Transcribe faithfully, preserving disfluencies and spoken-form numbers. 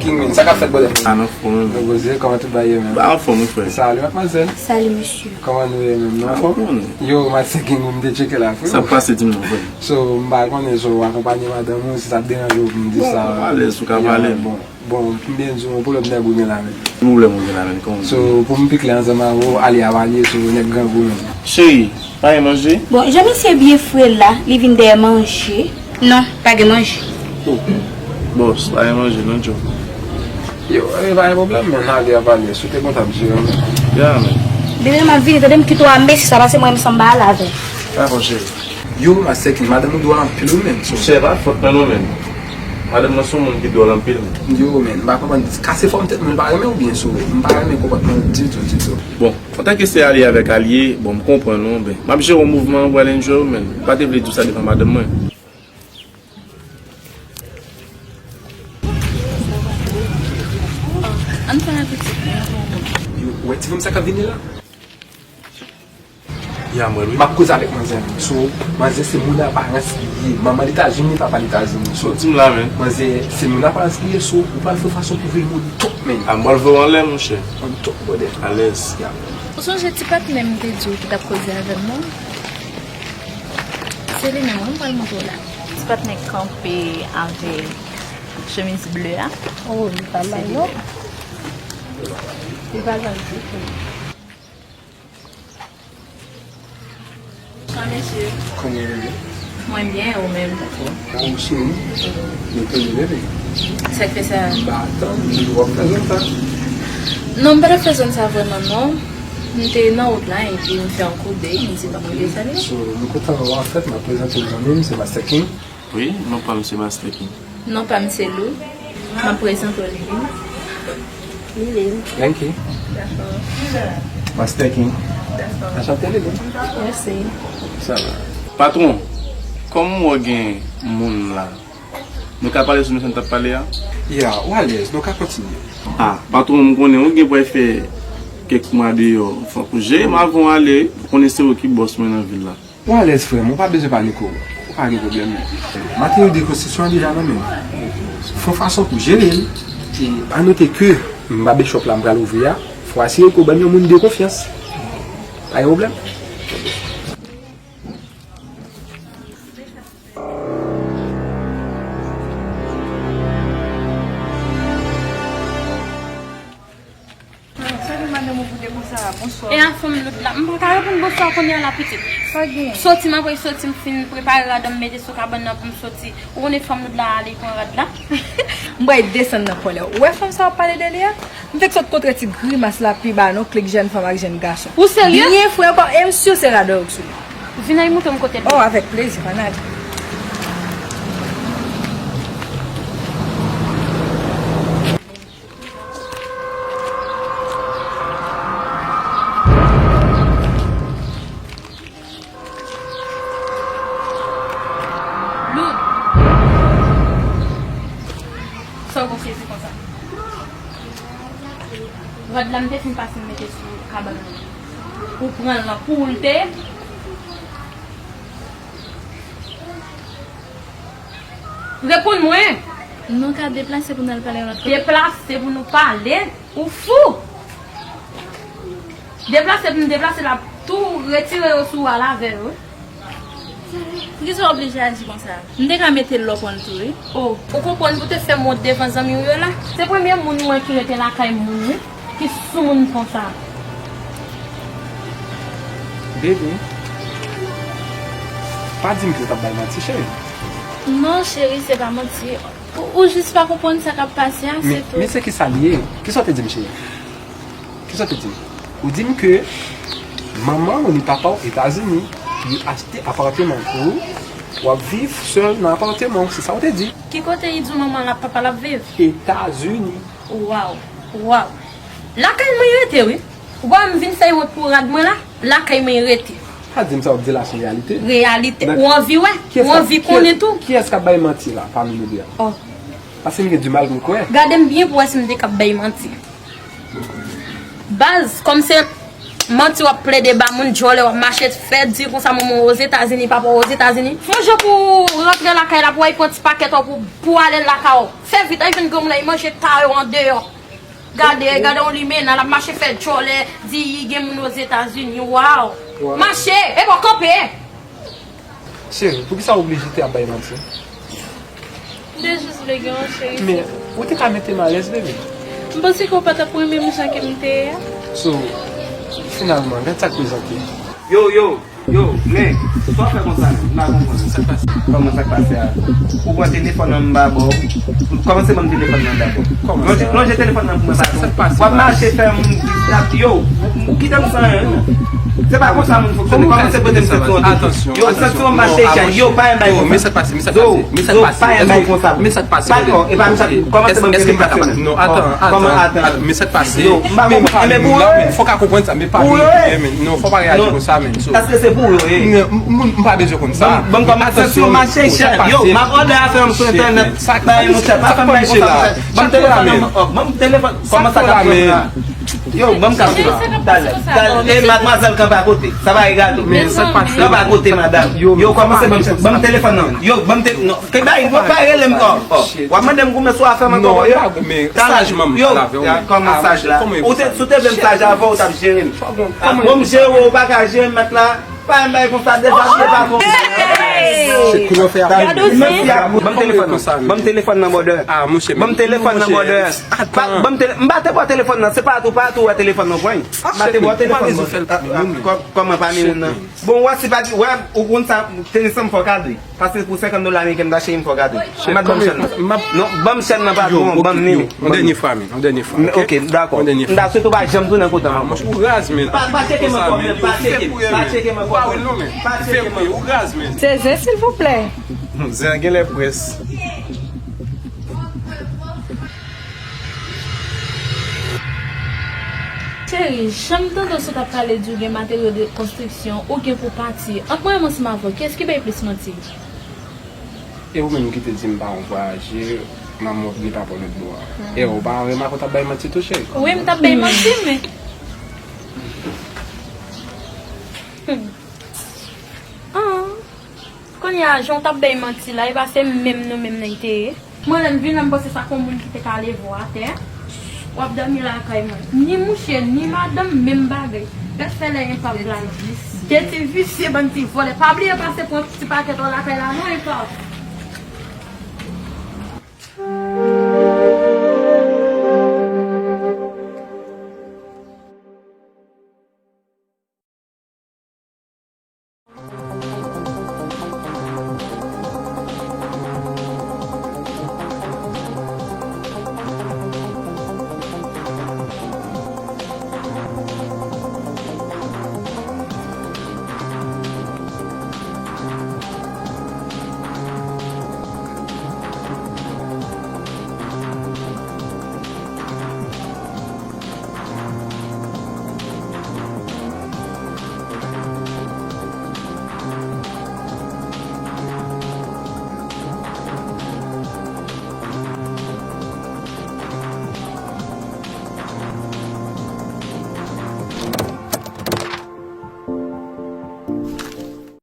King, men, sa k ap fèt, brother? A, nan fòm, wi. Nou poze, kòman tout bagay ye, menm? Ba, anfòm, wi, frè. Salut, mademoiselle. Salut, monsieur. Kòman nou ye, menm? Nou anfòm? Yo, Master King, ou m te tcheke la, frè. Sa pase, di m non, frè. So, m pa konnen, so, w akonpanye madanm ou, si sa ap deranje w pou m di sa. Bon, alèz, ou ka pale. Bon, bon, m byen di w, yon pwoblèm nèg ou gen la, menm. Ki pwoblèm ou gen la, menm? Kòman? So, pou m pi klè ansanm avè w, Alya ap ale, so, nèg grangou, menm. Cheri, pa gen manje? Bon, jan misye byen fre la, li vin dèyè manje. Non, pa gen manje. Oh, bòs, pa gen manje non, Djo. Yo, e pa gen pwoblèm, men, Alya ap ale, si w te kontan, m sou yo, men. Ya, men. Depi m ap vini, tande m kite w a mesye sa, pase mwen menm san m pa ale avè l. Dakò, cheri. Yo, Master King, madanm ou dwòl anpil, wi, men. Monchè, pa fòt mwen non, men. Madanm nan se yon moun ki dwòl anpil, men. Yo, men, m pa konprann. Kase fòm tèt mwen, l pa renmen w byen, so, m pa renmen konpòtman l ditou, ditou. Bon, antanke se alye avèk alye, bon, m konprann ou, men m ap jere yon mouvman pou al enjoy ou, men m pa te vle di w sa devan madanm mwen. Ann fè yon apetit. Yo, ou wè ti fanm sa k ap vini la? Ya, m wè l, wi. M ap koze avèk manzè. So, manzè se moun aparans li ye. Manman l Etazini, papa l Etazini. So, di m la, men. Manzè se moun aparans li ye, so, ou pral fè fason pou veye moun top, men. A, m pral voye w anlè, monchè. On top, brother. Alèz. Ya. Ou sonje ti patnè m te di w ki t ap koze avè m nan? Se li menm, wi, m pral montre w la. Ti patnè k kanpe avèk chemiz ble a. Oh, li pa mal, non. Li pa mal ditou. Bonsoir, mesye. Kòman w ye? Mwen byen, ou menm? Dakò. Ou cheri? Nou te leve. Sa k fè sa? M pa atann, w ap fè zòn sa? Non, m pa t ap fè zòn sa vrèman, non. M te nan wout la, epi m fè yon kout dèy, m di ban mwen desène. So, nou kontan wè w, anfèt, m ap prezante w zanmi m, se Master King. Wi, non pa m se Master King. Non pa m se Lou. M ap prezante w Lilin. Lilin. Yankee. Dakò. Master King. Dakò. Anchante, Lilin. Mèsi. Sa va. Patwon, kòm m wè gen moun la, nou ka pale sou misyon n t ap pale a? Ya, ou alèz, nou ka kontinye. A, patwon, m konnen ou gen pou al fè kèk mwa deyò, fòk ou jere m avan w ale, ou konnen se ou ki bòs mwen nan vil la. Ou alèz, frè m, ou pa bezwen panike w. Ou pa gen pwoblèm, non. Materyèl de konstriksyon an deja nan men m. Fè yon fason pou jere l. E anote ke m ba bèl chòp la m pral ouvri a, fò asire ke w ban m yon moun de konfyans. Pa gen pwoblèm. Sa gen madanm ou boude konsa, bonswa. E a fanm lòd la, m pa ka reponn bonswa kounye a la pitit. Sa gen? Soti m apre soti, m fin prepare rad m mete sou kabann nan pou m soti. Ou konnen fanm lòd la ale pran rad la. M pral desann nan kòlè. Ou wè fanm sa w ap pale de li a? M fèk sot kontre ti grimas la pi ba non, klik jèn fanm ak jèn gason. Ou serye? Byen fre ankò, e m si se rad ou k sou li. Vin ay montre m kote l ye. Oh, avèk plezi, panal. Lou! Sa w gon sezi konsa? Rad la m te fin pase m mete sou kabann nan. Ou pran l nan pou ou l te ye? Reponn mwen! Nou ka deplase pou n al pale yon lòt kote. Deplase pou nou pale? Ou fou! Deplase pou m deplase, l ap tou retire yo sou ou al avè yo. Poukisa w oblije aji konsa? M te ka mete l lè w pran l tou, wi. O, ou konprann pou te fè m wont devan zanmi w yo la? Se premye moun mwen ki rete lakay moun, wi, ki soumoun konsa. Baby, pa di m ke w t ap bay manti, cheri. Non, cheri, se pa manti. Ou, ou jis pa konprann sa k ap pase a, se tou. Men se kisa l ye? Kisa w te di m, cheri? Kisa w te di m? Ou di m ke manman w ni papa w Etazini, li achte apatman pou ou, w ap viv sèl nan apatman w, se sa w te di. Ki kote li di w manman l ak papa l ap viv? Etazini. Waw, waw. Lakay mwen rete, wi. Ou pa wè m vin fè wont pou rad mwen la? Lakay mwen rete. Pa di m sa w ap di la se yon reyalite. Reyalite. Ou anvi wè? Ou anvi konnen tou? Kiyès k ap bay manti la, pami nou de a? Oh. Paske m gen dimal pou m kwè. Gade m byen pou w wè si m te k ap bay manti. Baz, kòm se, Manti w ap plede ba moun, djòlè w ap mache fè di konsa manman w Ozetazini, papa w Ozetazini. Fè yon jan pou w rantre lakay la, pou w al pran ti pakèt w pou, pou w ale lakay w. Fè vit, al jwenn granmoun nan, al manje kare w andeyò. Gade, gade yon limena, l ap mache fè djòlè, di gen moun Ozetazini. Waw! Mache, epa w kanpe! Cheri, poukisa w oblije te ap bay manti? M te jis vle gen yon cheri. Men, ou te ka mete m alèz, bebe. M panse ke w pa t ap renmen m jan ke m te ye a. So, finalman, gad sa k prezante. Yo, yo, yo, men, sa w fè konsa menm? M pa konprann. Sa k pase? Kòman sa k pase a? Ou pran telefòn nan m ba ba w. Kòmanse ban m telefòn nan dabò. Lonje, lonje telefòn nan pou mwen, patwon. W ap mache fè moun distrè. Yo, kite m san anyen. Se pa konsa moun fonksyone. Kòmanse pote m santi yon. Yo, santi yon mache chay. Yo, pa yon bay konsa. Yo, pa yon bay konsa. Dakò, e pa m sa. Kòmanse ban m telefòn nan. Non, atan, atan. Men sa k pase? Yo, m pa konprann. Fòk a konprann sa, men pa pou yo ye. Non, fòk pa reyaji konsa, men. Èske se pou yo ye? Moun, m pa bezwen konn sa. Ban m kòmanse santi yon mache chay. Yo, m ap òdè afè m sou entènèt. Bay monchè, pa fè m bay konsa. Ban m telefòn nan, ban m telefòn. Kòman sa k ap fè la? Yo, ban m kase la. Talè, talè. E madmwazèl kanpe akote. Sa pa egale. Men sa k pase? Kanpe akote, madanm. Yo, kòmanse ban m, ban m telefòn nan. Yo, ban m te, non. Ke bay, w pa rele m, oh, oh. W ap mande m koumen sou afè m ankò, yo. Talè, yo, kòman saj la? Ou te, si w te vle m saj avè w, w t ap jere m. Bon, m jere w, ou pa ka jere m, mèt la. Pa yon bagay konsa, deja, se pa bon. Gade w zen. Ban m telefòn nan. Ban m telefòn nan, brother. Ban m telefòn nan, brother. Ban m tele-, m pa te ba w telefòn nan, se pa tou, pa tou wè telefòn nan pran. M pa te ba w telefòn nan. Kò-, kòman pa ni moun nan? Bon, wè, se pa di, wè, ou konn sa, tenis lan m fò kado. Paske pou senkant dola ameriken, m ta cheri m fò kado. Mèt ban m chèn nan. Non, ban m chèn nan, patwon, ban m li. Yon dènye fwa, men. Yon dènye fwa, ok? Ok, dakò. M ta swete w pa janm tounen kontan ankò. Ou raz, men. Pa, pa tcheke m ankò, men. Pa tcheke m. Pa tcheke m ankò. Pa tcheke m ankò. Ou raz, men. Se zen, silvouplè. Zen an genlè près. Cheri, jan m tande w sot ap pale di w gen materyo de konstriksyon, ou gen pou pati. Ant mwen menm ansanm avè w, kiyès ki bay plis manti? E ou menm ki te di m pa yon vwayaje, manman w ap gen pa pran lòt bò a. E ou pa remake w t ap bay manti tou, cheri? Wi, m t ap bay manti, men. Hmm. Ah. Kounye a, jan w t ap bay manti la, e pa se menm nou menm nan ki te ye? Mwen, lè m vin la, m panse sa k yon moun ki te ka leve w atè. W ap dòmi lakay mwen. Ni mouche, ni madanm, menm bagay. Gad fè lè enpak la. De ti visye, bann ti vòlè. Pa bliye pase pran ti pakèt w lakay la, non, enpak.